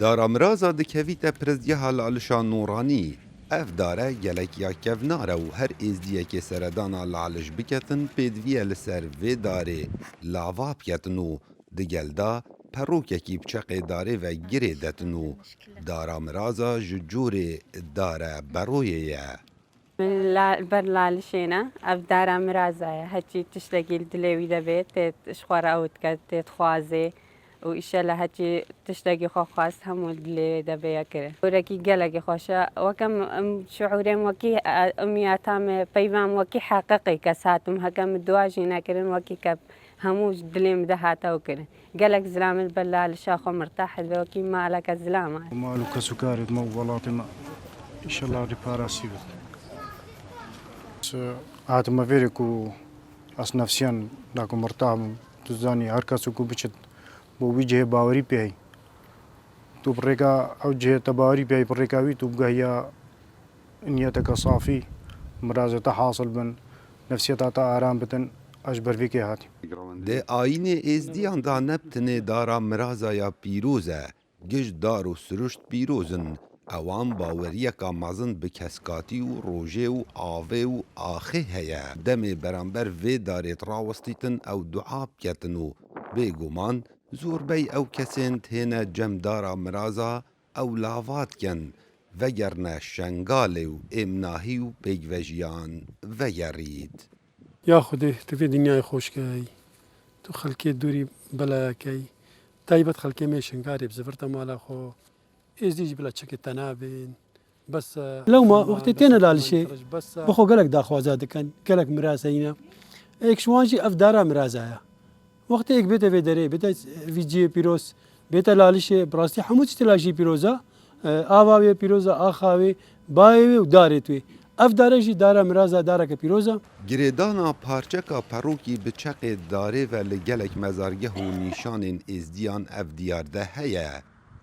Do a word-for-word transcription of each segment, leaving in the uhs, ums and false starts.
Dara Miraza dikevîte pirsgeha Lalişa Noranî. Ev dare gelek ya kevnar e û her êzdiyekê seredana Laliş biketin pêdiviye li ser vê darê lava biketin û di gel de perokekî bi çeqê darê ve girê detin û Dara Miraza ji corê dare beroyê ye. Min la-, ber Lalişê ne, ev dara Miraza ye. Heçî tiştekî li dilê wî de bê, tê ji xwe re ew dike, tê dixwaze û îşellah heçî tiştekî xwe xwest hemû li dilê wê de bê ye kirin. Gorekî gelekî xweş e. Weke min, em şiûrê min wekî, e, em ya tam e, peyva min wekî heqiqî kes hatim. Heke min dua jî nekirin, wekî ke hemû ji dilê min de hate ew kirin. Gelek zilamê li ber Lalişa xwe mirtah dibe, wekî maleke zilama. Mal û kesukarê me û welatê me, înşellah, rêparasî bit. Hatime vêrê ku ez nefsiyan naku mirtah bim. Tu zanî, her kes ku biçit bo wî cihê bawerî pê heyî. Tu bi rêka ew cihê te bawerî pê heyî, bi rêka wî tu bigehiya niyeteke safî, mirazê te hasil bin, nefsiyeta te aram bitin, ez ji ber vê kê hatî. Di ayînê êzdiyan de ne bi tenê dara miraza ya pîroz e, giş dar û siruşt pîroz in. Ewan baweriyeka mezin bi keskatî û rojê û avê û axê heye. Demê beramber vê darê rawestîtin ew dua biketin û bêguman zorbey ew kesên têne cem dara miraza ew lava dikin, vegerine Şengalê û êmnahî û pêkvejiyan vegerît. Ya Xwedê, tu vê dinyayê xweş key, tu xelkê dûrî bela key, taybet xelkê me Şengalê bi zivirte mala xwe, êzdî jî bila çekê te nabên. Bes, e, Lewma wextê têne Lalişê, bi xwe gelek daxwaza dikin, gelek miraze yîne. Êk ji wan jî ev dara miraza ye. Wextê êk bête vê derê, bête vî cihê pîroz, bête Lalişê, bi rastî hemû tiştê Lalişê pîroz e. E, ava wê pîroz e, axa wê, bayê wê û darê wê. Ev dare jî dara miraza, dareke pîroz e. Girêdana parçeka perokî bi çeqê darê ve li gelek mezargeh û nîşanên êzdiyan ev diyar de heye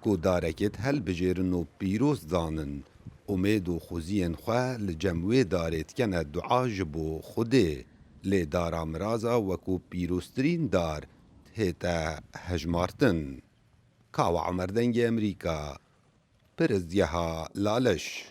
ku darekêt helbijêrin û pîroz zanin. Umêd û xweziyên xwe li cem wê darê dikene dua ji bo Xwedê. Lê dara miraza wekû pîroztirîn dar dihête hejmartin. Kawa Omer, Dengê Emerîka, Pirsgeha Laliş.